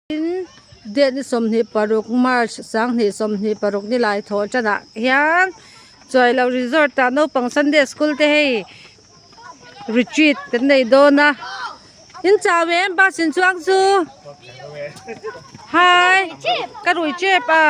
Tin, date ni 26 March 2026 ni lai thawh tanah hian Chuailo Resort ah naupang Sunday School te hei retreat kan nei dawn a in chau em bus in chuang chu hai ka rui tep a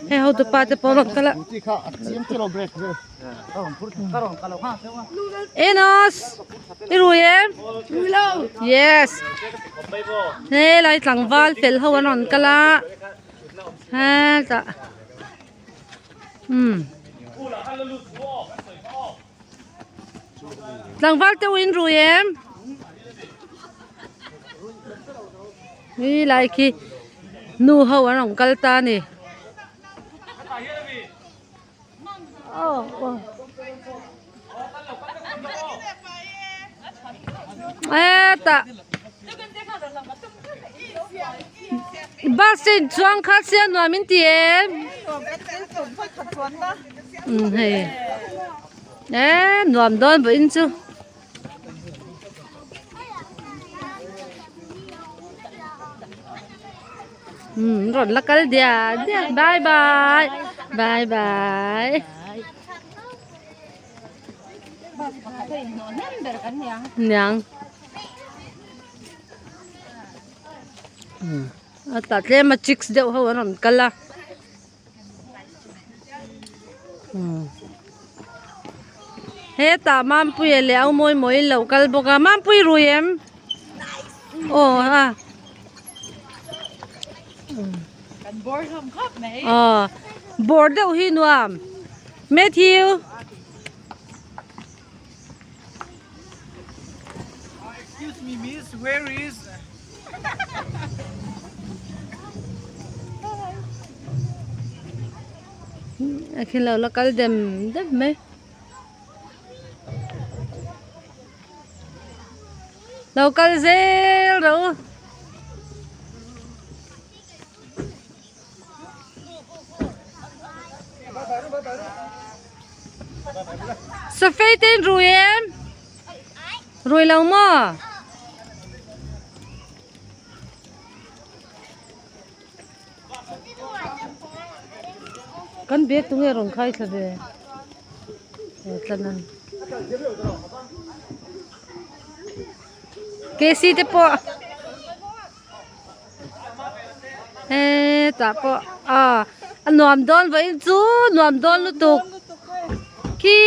hei hotupa te pawh rawn kal a Enos i rui em yes helai tlangval fel ho an rawn kal a hetah umm Tlangval te u in rui em? Ni lai khi nu ho an rawn kal ta a ni. Hetah bus in chuang kha sia nuam in ti em? Umm hei eh nuam dawn vawiin chu umm rawn la kal diah diah bye bye bye bye niang umm a tah tlem a chicks deuh ho an rawn kal a. Hetah Mampuia leh au mawi mawi lo kal bawk a Mampui rui em aw a aw bawr deuh hi nuam Matthew Excuse me miss where is A khi lo la kal dem dem mai. Lo kal zel rawh u. Safei te in rui em? Rui lo maw? Kan bag tunge rawn khai thla ve tlanan KC te pawh hetah pawh ah a nuam dawn vawiin chu nuam dawn lutuk khi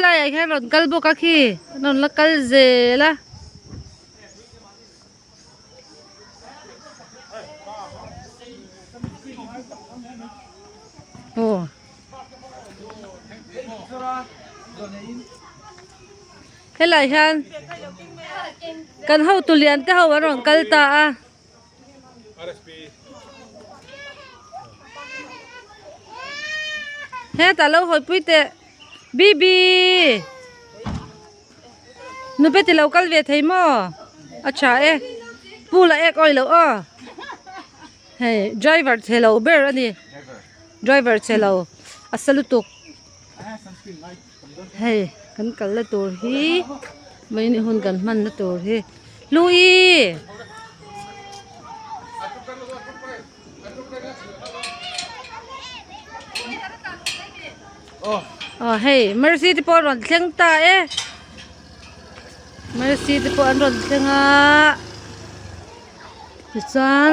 laiah hian rawn kal bawk a khi rawn la kal zel a. Aw helai hian kan hotu lian te ho an rawn kal ta a. Hetah lo hawipui teh Bibi. Nupe ti lo kal ve thei maw a tha e pool a ek awih loh aw hei driver chhe lo ber a ni driver chhe lo a sa lutuk hei kan kal na tur hi mai ni hun kan hman na tur hi Hlui. Aw hei mercy te pawh a rawn thleng ta e mercy te pawh an rawn thleng a tichuan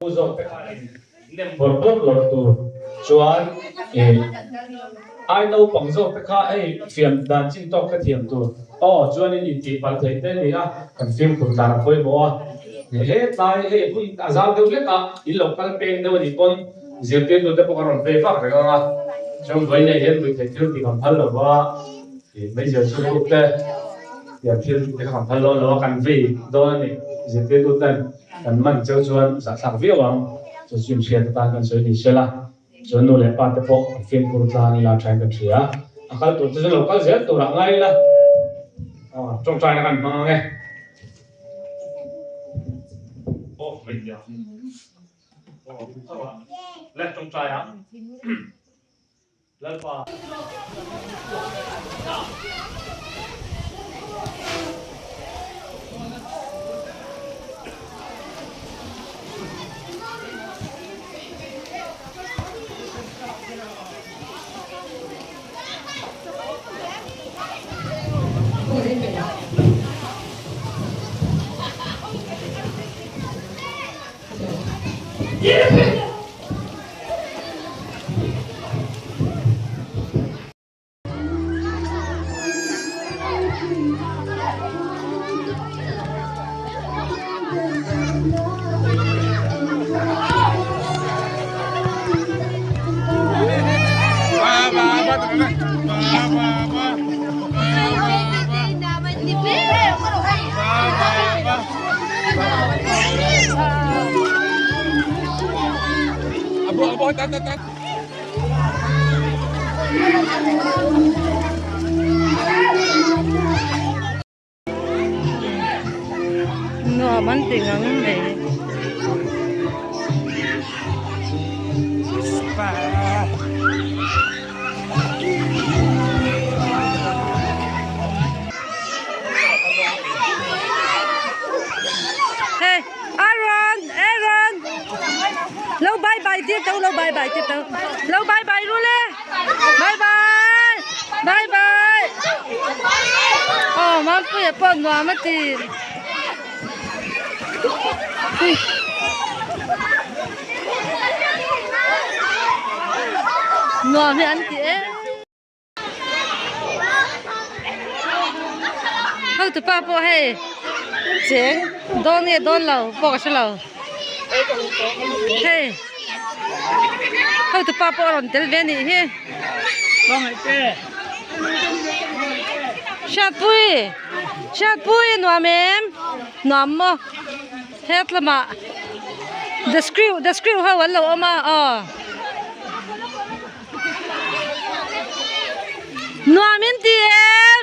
Pu zawk te khan in nem bawrh bawrh lo tur chuan ih ai naupang zawk te kha hei fiam dan chin tawk te thiam tur aw chuan in intih palh theih te a ni a, kan fimkhur tlan a pawimawh a, hetlai hei hun a zau deuh hlek a in lo kal peng deuh a nih pawn zirtirtu te pawh ka rawn ve vak reng ang a, chuan vawiin ah hian ruihtheih thil tih kan phal lo va ih meizial chhungkuk te tiang thil te kha kan phal dawn lo a kan vei dawn a ni zirtirtu ten. Kan man cheu chuan zahthlak viau ang, chu chu inhriat atan kan sawi ni sela, chuan nu leh pa te pawh an fimkhur tlang ila thain kan hria. A kal tur te chu lo kal zel turah ngai ila, aw tawngtaina kan hmang ang e. Le tawngtai ang. Lalpa. Nuam an ti ngang mai. Hey, Aaron, Aaron. Lo bye bye tir tau, lo bye bye tir tau. Lo bye bye ru le. Bye bye. Bye bye. Aw Mampuia pawh nuam a ti. Nuam hi an ti em. Hotupa pawh hei cheng dawn nge dawn lo pawh ka hre lo hei hotupa pawh a rawn tel ve a nih hi Hriatpui Hriatpui nuam em nuam maw het lamah the screw the screw ho an lo awm a aw. Nuam in ti em?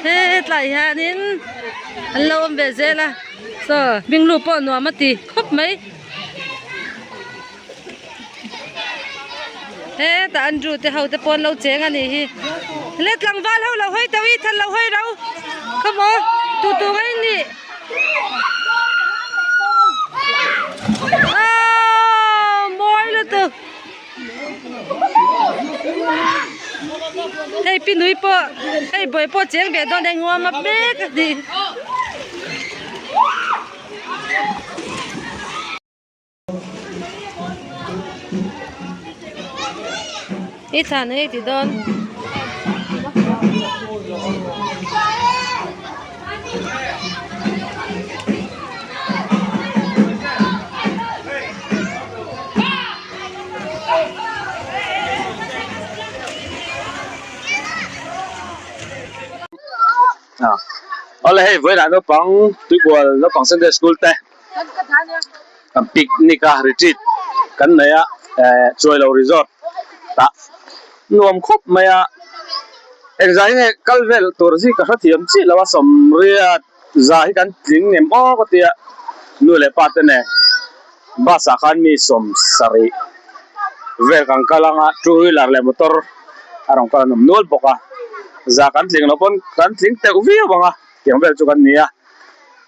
Hetlai hianin an lo awm ve zel a saw hminglu pawh nuam a ti khawp mai. Hetah Andrew te ho te pawh an lo cheng a nih hi le tlangval ho lo hawi tauh i than lo hawi ro khaw maw tu tu ngai nih aww mawi lutuk hei pi nui pawh hei buai pawh cheng ve dawn engngawm a mek a ni. I thlan hei ti dawn. Awle hei vawiinah naupang tuikual naupang Sunday school te Kan picnic a retreat kan nei a eh Chuailo resort tah nuam khawp mai a engzah hi nge kal vel tur zia ka hrethiam chiah lo a sawmriat za hi kan tling em aw ka tia nu leh pa te nen bus ah khan mi sawmsarih vel kan kal ang a two wheeler leh motor a rawn kal an awm nual bawk a za kan tling loh pawn kan tling teuh viau ang a tiang vel chu kan ni a.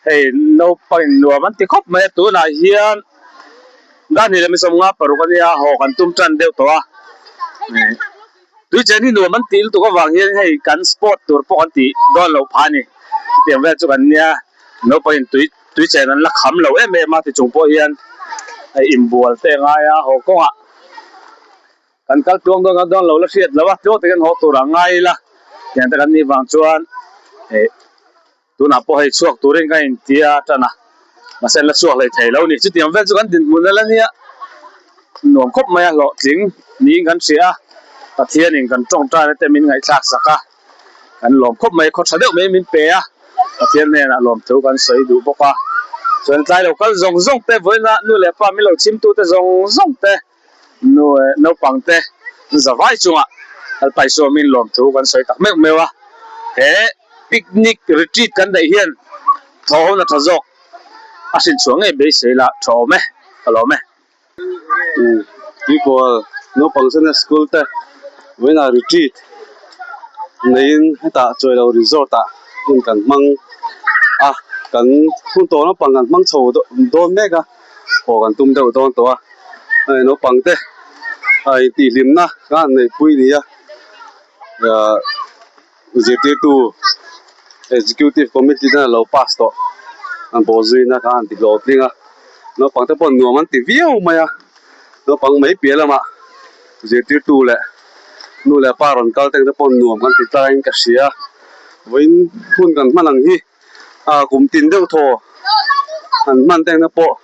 Hei naupangin nuam an ti khawp mai a tunah hian Dani leh Misawmnga paruk a nia haw kan tum tan deuh tawh a tui chen hi nuam an tih lutuk avang hian hei kan sport tur pawh kan tih dawn loh phah a ni chutiang vel chu kan nia naupangin tui tui chen an la kham lo em em a tichung pawh hian hei inbual te a ngai a haw kawngah Kan kal tluang dawn dawn lo la hriat lo a, tluang takin haw tur a ngai ila tiang te kan nih vang chuan eh tunah pawh hei chhuak turin ka intia tan a, mahse an la chhuak hlei thei lo ni. Chutiang vel chu kan dinhmun ala nia, nuam khawp mai a hlawhtling niin kan hria a, Pathianin kan tawngtaina te min ngaihthlak sak a, kan lawm khawp mai, khaw tha deuh mai min pe a, Pathian hnenah lawmthu kan sawi duh bawk a, chuan tlai lo kal zawng zawng te vawiinah nu leh pa min lo chhimtute zawng zawng te, Nu naupang te zavai chungah Lalpaisuamin lawmthu kan sawi tak meuh meuh a, he picnic retreat kan daih hian thaw ho na tha zawk a hrin chhuah ngei beisei la tha awm e ka lawm e. Tuikual naupang sena school te vawiinah retreat neiin hetah Chuailo resort ah hun kan hmang a kan hun tawh naupang kan hmang chho dawn mek a haw kan tum deuh dawn tawh a hei naupang te a intihhlimna kha an neihpui ni a ahh zirtirtu executive committee ten a lo pass tawh an bawhzuina kha an ti hlawhtling a naupang te pawh nuam an ti viau mai a naupang mai piah lamah zirtirtu leh nu leh pa rawn kal te pawh nuam an ti tlaiin ka hria vawiin hun kan hman ang hi ah kum tin deuh thaw an hman te na pawh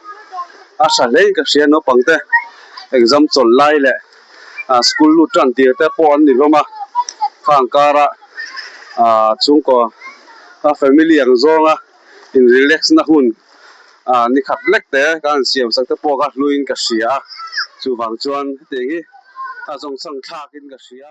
a tha hle in ka hria naupang te exam chawlh lai leh ah school lut tan tir te pawh an ni hlawm a khang kara ah chhungkaw a family ang zawnga in relax na hun ah ni khat lek te ka han siam sak te pawh kha hluin ka hria a chuvang chuan hetiang hi a zawng chhang thlak in ka hria.